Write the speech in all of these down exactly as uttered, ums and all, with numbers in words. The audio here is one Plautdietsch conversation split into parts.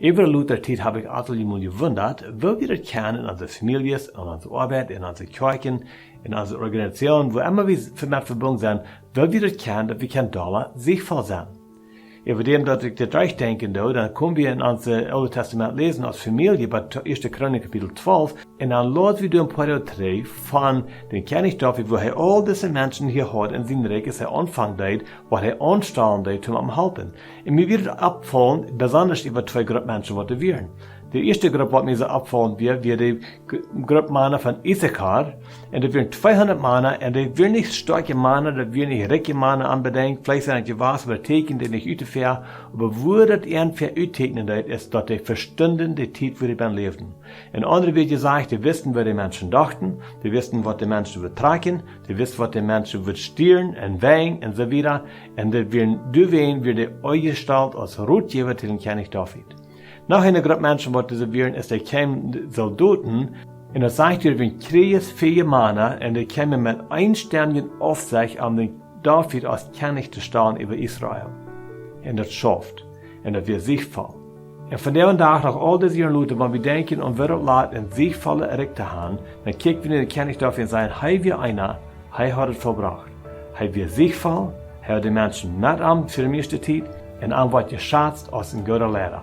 Äwa de lota Tiet hab ekj aul mol jewundat, woo wie daut kjennen en onse Famieljes, en onse Oabeit, en onse Kjoakjen, en onse Organisation, wua emma wie met vebungen sent, woo wie daut kjennen, daut wie kjennen dolla sichtvoll sennen. Äwa däm daut ekj dit derchdenkjen doo, dan kome wie en onse Oole Testament läsen aus Famielje bie Ieeschte Chronik Kapitel twalf, un dan läs wie doa een poa Joa trigj von dän Kjennich David, wua hee aul dise Menschen hia haud en sien Rikj, aus hee aunfangen deed, waut hee aunstalen deed, om am to halpen. Un mie wia daut oppjefaulen, besonda äwa twee Grupp Menschen, waut doa wieren. De ieeschte Grupp, waut mie soo oppjefaulen wia, wia de G-, Grupp Mana von Issachar. Un daut wieren tweehundat Mana, un daut wieren nich stoakje Mana, daut wieren nich rikje Mana onbedinjt, veleicht sent et jewast, oba daut tieekjend nich ut doafäa. Oba wua daut an fa utteekjnen deed, es, daut dee vestunden de Tiet, wua dee bennen läwden. En aundre Wieed jesajcht, dee wisten, woo de Menschen dochten, dee wisten, waut de Menschen wudd trakjen, dee wisten, waut de Menschen wudd stieren un wenjen un soo wieda. Un dee wieren, doawäajen wia dee aunjestalt aus Rotjäwa to dän Kjennich David. Noch eene Grupp Menschen, waut doa wieren, es, dee kjeemen Soldoten, un daut sajcht hia, wieren kjrieejsfähje Mana, un dee kjeemen met eenstemmijen Aufsecht, om dän David aus Kjennich to stalen äwa Israel. Un daut schauft. Un daut wia sichtvoll. Un vondoag dän Dach, noch aul dise Joaren lota, wan wie denkjen aun woo daut lat, een sichtvollet Rikj to haben, dan kjikj wie no dän Kjennich David un sajen, hee wia eena, hee haud et vollbrocht. Hee wia sichtvoll, hee haud de Menschen met am fa de mieeschte Tiet, un am wort jeschazt aus een gooda Leida.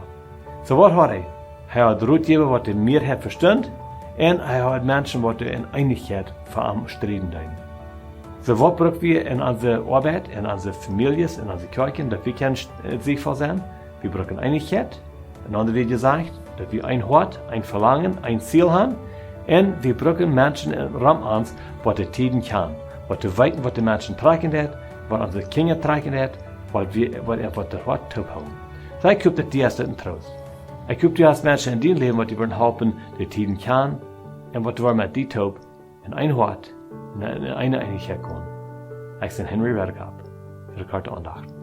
Soo waut haud hee? Hee haud Rotjäwa, waut de Mearheit vestunt, un hee haud Menschen, waut en Eenichkjeit fa am strieden deeden. Soo waut bruck wie en onse Oabeit, en onse Famieljes, en onse Kjoakjen, daut wie kjennen, äh, sichtvoll sennen? Wie brucken Eenichkjeit. En aundre Wieed jesajcht, daut wie een Hoat, een Velangen, een Ziel haben. Un wie brucken Menschen en, rom ons, waut de Tieden kjanen, waut to weeten, waut de Menschen trakjen deit, waut onse Kjinja trakjen deit, waut wie, waut, waut daut Hoat toop hoolen. Soo, ekj hop, daut die es dit een Troost. Ekj hop, du hast Menschen en dien Läwen, waut die wellen halpen, de Tieden kjanen, un waut woaren met die toop en een Hoat, en, en eene Eenichkjeit komen. Ekj sie Henry Redekop, fa de korte Aundacht.